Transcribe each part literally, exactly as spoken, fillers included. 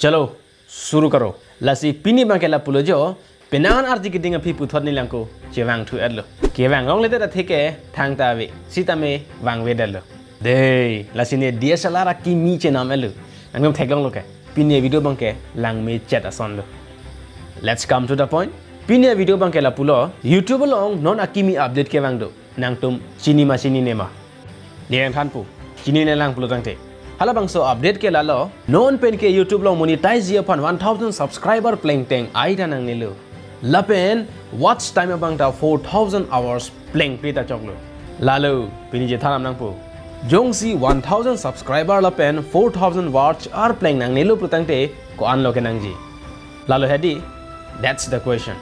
Chalo, shuru karo. Lasi pini abangke lapulo jo, penang arti keding aphi puthot neli nangko chevangthu-etlo. Kevang longledet atheke thangta ave, sitame vangvedetlo. Dei, lasi ne D S L R akimi chenam-etlo. Nangtum theklonglo ke, pini avideo abangke langmechet asonlo. Let's come to the point. Pini avideo abangke lapulo, YouTube along non akimi update kevang do. Nangtum chini ma chinine ma? Neli nangthanpo, chinine lang pulo tangte. Halabangso update ke lalo, non pen ke YouTube along monetize ji aphan one thousand subscriber plengteng ai ta nangnelo. Lapen watch time abang ta four thousand hours plengple ta choklo. Lalo, pini chethan-am nangpo. Jongsi one thousand subscriber lapen four thousand watch hour pleng nangnelo pulo tangte, ko-anlo kenangji? Lalo hedi, that's the question.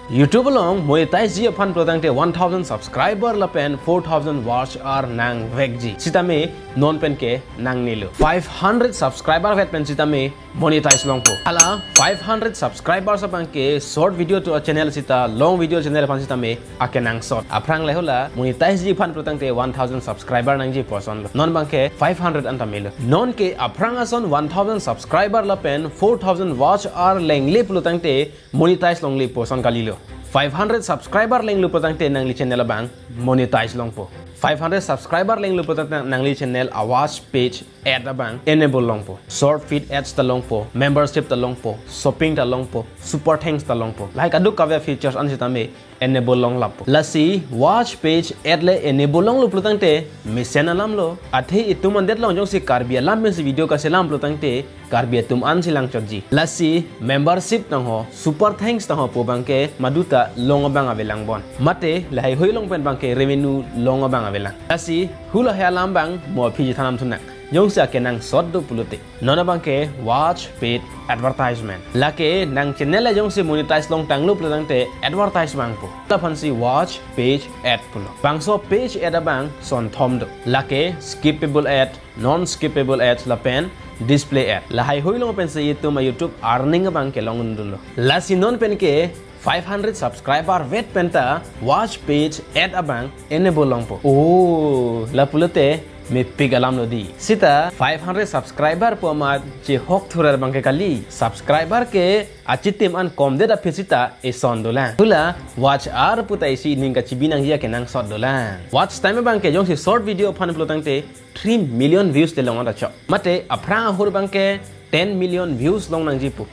YouTube along monetize ji aphan pulo tangte one thousand subscriber lapen four thousand watch hour nangvekji. Sitame non pen ke nangnelo. Five hundred subscriber vet pen sitame monetize longpo. Hala five hundred subscribers abangke short video to a channel sita long video channel aphan sitame akenangsot. Aphrang le hula monetize ji aphan pulo tangte one thousand subscriber nangji pu asonlo. Non abangke five hundred anta melo. Non ke aphrang ason one thousand subscriber lapen four thousand watch hour lengle pulo tangte monetize longlepo ason kalilo. Five hundred subscriber lenglo pulo tangte nangli channel abang monetize longpo. Five hundred subscriber lenglo pulo tangte nangli channel a-watch page ad abang enable longpo. Short feed ads ta longpo, membership ta longpo, shopping ta longpo, super thanks ta longpo. Lahai kadokave features an sitame enable longlappo. Lasi watch page ad le enable longlo pulo tangte mesen alamlo. Athe itum andet along jongsi Karbi alam pensi video kaselam pulo tangte Karbi atum ansi langchotji. Lasi membership tangho, super thanks tangho pu abangke maduta long abang avelang bon. Mate lahai hui along pen abangke revenue long abang avelang. Lasi hula he alam abang mo aphi chethan-am thunang. Jongsi akenangsot do pulote, non abangke watch page advertisement. Lake nang channel le jongsi monetize longtanglo pulo tangte advertise vangpo. Laphansi watch page ad pulo. Bangso page ad abang sonthom do. Lake skippable ad, non-skippable ads lapen display ad. Lahai hui along pensi itum a-YouTube earning abang kelongdunlo. Lasi non pen ke five hundred subscriber vet pen ta watch page ad abang enable longpo. Oh, lapulote mepik alamlo di. Sita five hundred subscriber pu amat chehok thurer abangke kali. Subscriber ke achitim an komdet aphi sita eson dolang. Hula watch hour puta isi ning kachibi nangji akenangsot dolang. Watch time abangke jongsi short video aphan pulo tangte three million views le long anta chok. Mate aphrang ahur abangke ten million views long nangji pu.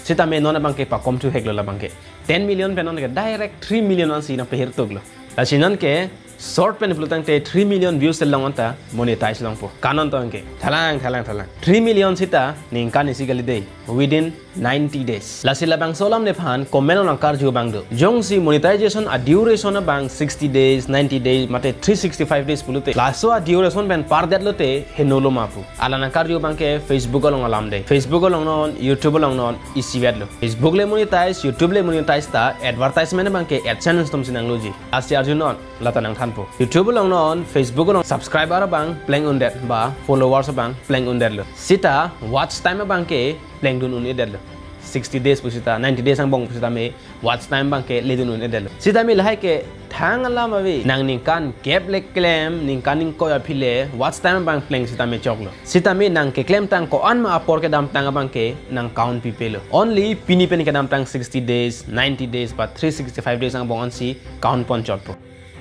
Sitame non abangke pakomthu heklo labangke. Ten million pen non ke direct three million ansi nangpehirtuklo. Lasi non ke short pen pulo tangte three million views le long anta monetize longpo. Kanon tong ke. Thalang, thalang, thalang. Three million sita ningkan isi kali dei. Within ninety days. Lasi labangso alam nephan comment along karju abang do. Jongsi monetization a-duration abang sixty days, ninety days, mate three sixty-five days pulote, laso a-duration pen pardetlote henolo ma pu. Ala nangkarju abangke Facebook along alam dei. Facebook along non, YouTube along non, isivetlo. Facebook le monetize, YouTube le monetize ta advertisement abangke AdSense atumsi nangloji. Lasi arju non, lata nangthanpo. YouTube along non, Facebook along subscriber abang pleng undet ba followers abang pleng undetlo. Sita watch time abangke plengdun un-edetlo. Sixty days pu sita, ninety days angbong pu sitame watch time abangke ledun un-edetlo. Sitame lahai ke thang alam ave. Nang ningkan kep le klem, ningkan ingkoi aphi le watch time abang pleng sitame choklo. Sitame nang keklemtang ko-an ma apor kedamtang abangke nang count pipelo. Only pini pen kedamtang sixty days, ninety days ba three sixty-five days angbong ansi count pon chotpo.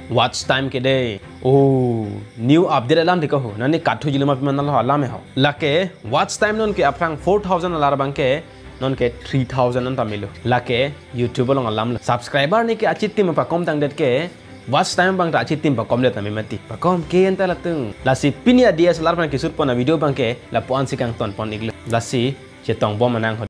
Watch time ke dei. Oh, new update alam dei ko ho. Nani kathu jiluma piman nalo alam ho. Lake watch time non ke aphrang four thousand alar abangke non ke three thousand anta melo. Lake YouTube along alamlo. Subscriber ni ke achitim pakomtangdet ke watch time abang ta achitim pakomdet ta me mati. Pakom ke anta latung. Lasi pini a-D S L R pen keshoot pon a-video abangke lapu ansi kangton pon iklo. Lasi chetong bom anang ho.